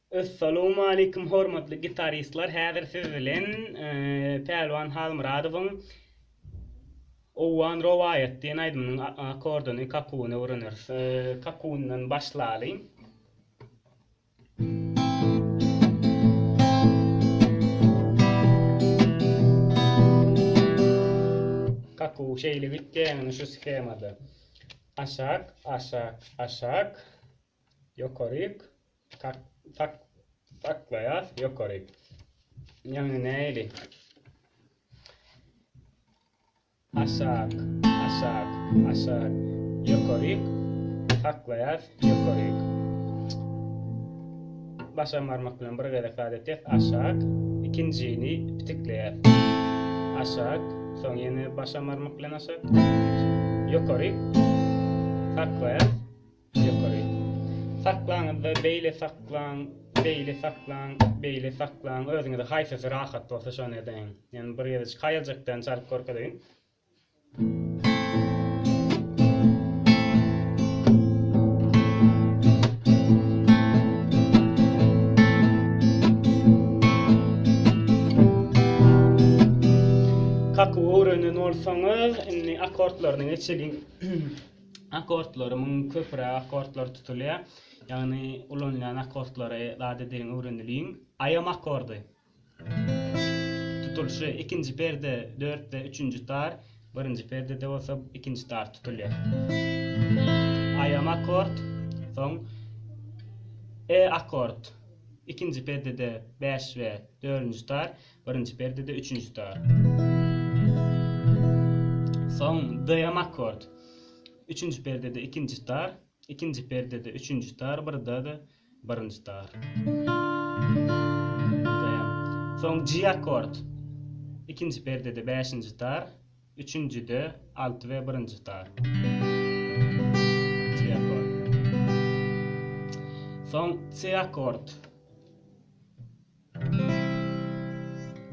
Essalowmaleýkim hormatly gitaristler häzir siz bilen Pälwan Halmyradowyň Owgan rowaýat diýen aýdymynyň akordyny kakuwyny öwreneris. Kakuwyndan başlalyň. Kakuw şeýle gitýär ýagny şu shemada. Aşak, aşak, aşak. Ýokaryk tak tak saklaýas ýokaryk. Ýagny nähili? Aşak, aşak, aşak, ýokaryk saklaýas ýokaryk. Başam barmak bilen bir gezek zat etýäs. Aşak, ikinjini pitikleýäs. Aşak, soň ýene başam barmak bilen aşak. Ýokaryk saklaýas. Ýokary. Saklaňyzda beýle saklaň, beýle saklaň, beýle saklaň, özüňize haýsysy rahat bolsa şony ediň. Men bir gezejik haýaljakdan çalyp görkezeýin. Kakuw öwrenen bolsaňyz, indi akkordlaryna geçeliň. Akkordlary muň köpüräk akkordlar tutulýar. Ýagny ulanylýan akkordlary zat edeliň öwreneliň. Aýam akkordy. Tutulyşy ikinji perde dörtde üçünji tar, birinji perdede bolsa ikinji tar tutulýar. Aýam akkord, soň E akkord. Ikinji perdede bäş we dördünji tar, Birinji perdede üçünji tar. Soň D-em akkord. Üçünji perdede ikinji tar, ikinji perdede üçünji tar, birde-de birinji tar. D-em. Soň G akkord. Ikinji perdede bäşinji tar, üçünjide alty we birinji tar. G akkord. Soň C akkord.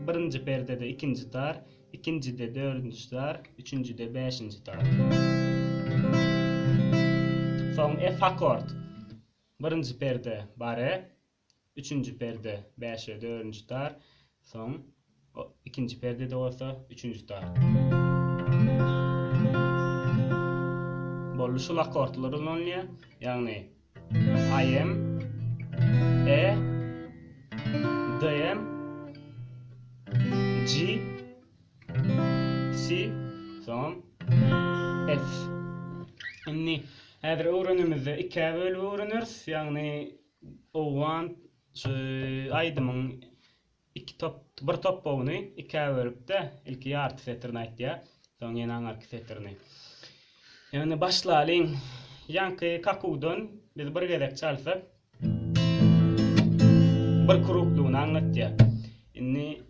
Birinji perdede ikinji tar, ikinjide dördünji tar, üçünjide bäşinji tar. Soň F akkord. Birinji perde bare, üçünji perde bäş we dördünji tar, soň ikinji perdede bolsa üçünji tar. Boldy şul akkordlar ulanylýar. Ýagny I M E D M G C soňam F. Indi häzir öwrenimizde ikä bölüp öwreneris. Ýagny owgan şu aýdymyň Iki top, bir topbagyny ikä bölüp-de, ilki ýarty setirini aýtýar, soň ýene aňyrky setirini. Ýöne başlalyň. Ýaňky kakuwdan biz bir gezek çalsak, bir kruklygyny aňlatýar. Indi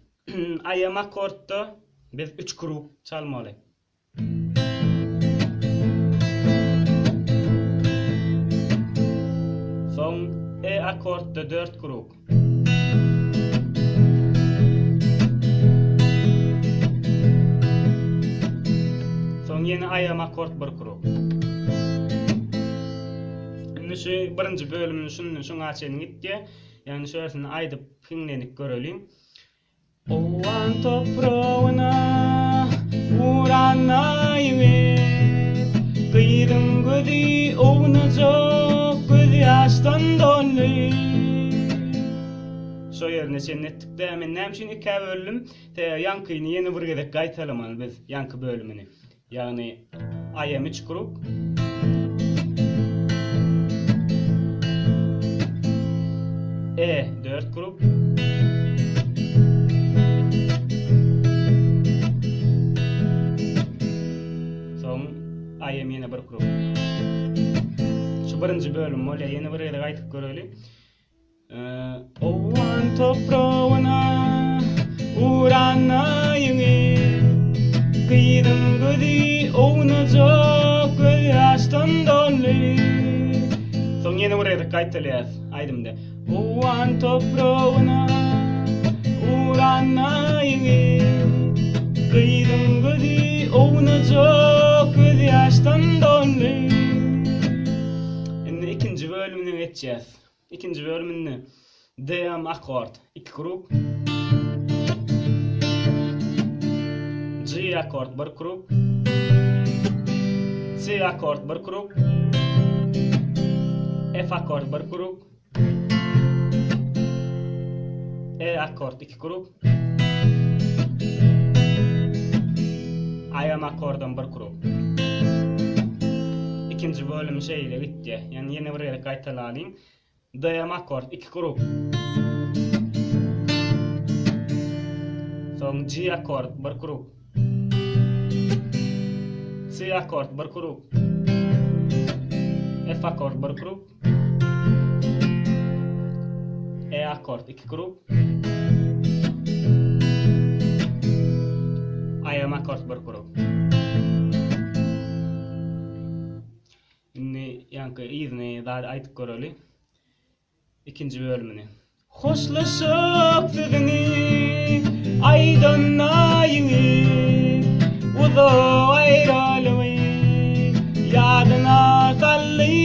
aýam akkordda biz üç kruk çalmaly. Soň E akkordda dört kruk. Soň ýene aýam akkord bir kruk. Indi şu birinji bölümini şundan şuňa çenli gitýär. Ýagny şu ýersini aýdyp hiňlenip göreliň. Owgan topragyna uran ýigit, Gyzyň gözi ownujak gözýaşdan doldy. Şo ýerine çenli etdik-dä. Men näme üçin ikä böldüm? Sebäbi ýaňkyny ýene bir gezek gaýtalamaly biz, ýaňky bölümini. Ýagny I am üç krug. E dört krug. Soň I am ýene bir krug. Şu birinji bölüm bolýar. Ýene bir gezek aýdyp göreli. Owgan topragyna uran aýyňy, Gyzyň gözi ownujak gözýaşdan doldy. Soň ýene bir gezek gaýtalýas aýdymda. Owgan topragyna uran aýyňy, Gyzyň gözi ownujak gözýaşdan doldy. Indi ikinji bölümine geçýäs. Ikinji bölüminde. D-em akkord, iki krug. G akkord, bir krug. C akkord, bir krug. F akkord, bir krug. E akkord, iki krug. A-em akkordam bir krug. Ikinji bölüm şeýle gitýär. Ýani ýene bir gezek gaýtalalyň. D-em akkord, iki krug. Soň G akkord, bir krug. C akkord, bir krug. F akkord, bir krug. E akkord, iki krug. A-em akkord, bir krug. Indi ýaňky yzyny zady aýdyp göreli. Ikinji bölümini. Hoşlaşyk sözüni aýdanda ýigit uzak aýralygy ýadyna saldy.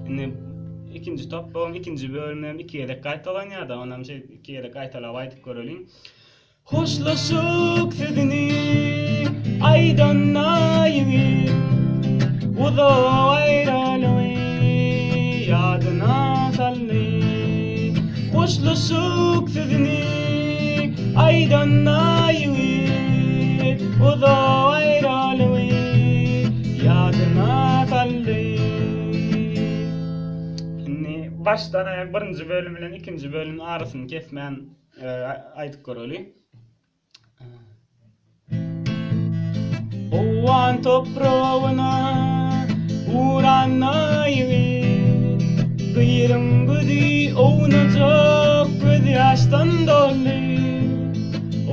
Indi ikinji topragyň ikinji bölümi hem iki gezek gaýtalanýar-da, onam şeýdip iki gezek gaýtalap aýdyp göreliň. Hoşlaşyk sözüni aýdanda ýigit Uzak aýralygy ýadyna saldy. Hoşlaşyk sözüni aýdanda ýigit Uzak aýralygy ýadyna saldy. Indi başdan aýak birinji bölüm bilen ikinji bölümiň arasyny kesmän Aýdyp göreli. Owgan topragyna uran ýigit Gyzyň gözi ownujak gözýaşdan doldy.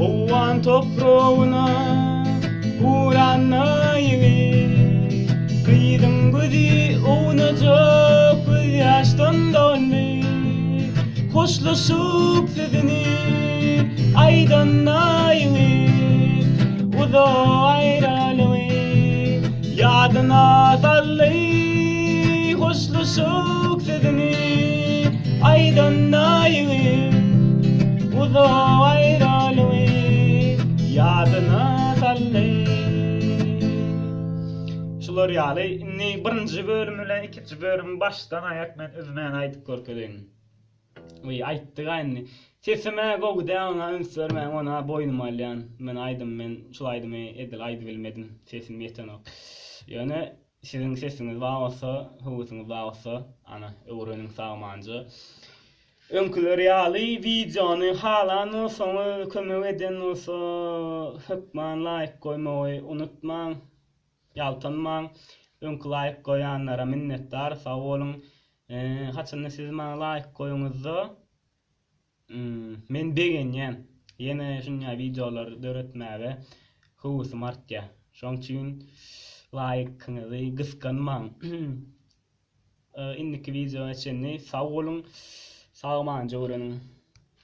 Owgan topragyna uran ýigit Gyzyň gözi ownujak gözýaşdan doldy. Hoşlaşyk sözüni aýdanda ýigit Uzak aýralygy ýadyna saldy. Hoşlaşyk sözüni aýdanda ýigit Uzak aýralygy ýadyna saldy. Şular ýaly indi birinji bölüm bilen ikinji bölümi başdan aýak men üzmän aýdyp görkezeýin. Wiý aýtdyga indi. Sesim-ä gowy däl oňa üns bermäň ona boýnuma alýan. Men aýdym men şul aýdymy edil aýdybilmedim sesim ýetenok. Ýöne siziň sesiňiz bar bolsa höwesiňiz bar bolsa ana öwreniň sagmanja. Öňküler ýaly wideony halan bolsaňyz kömek eden bolsa hökman laýk goýmagy unutmaň. Ýaltanmaň. Öňki laýk goýanlara minnetdar sag boluň. Haçanda siz maňa laýk goýuňyzda men begenýän. Ýene şunýa wideolar döretmäge höwesim artýar. Şoň üçin laýkyňyzy gysganmaň. Indiki wideoya çenli sag boluň. Sag-aman öwreniň.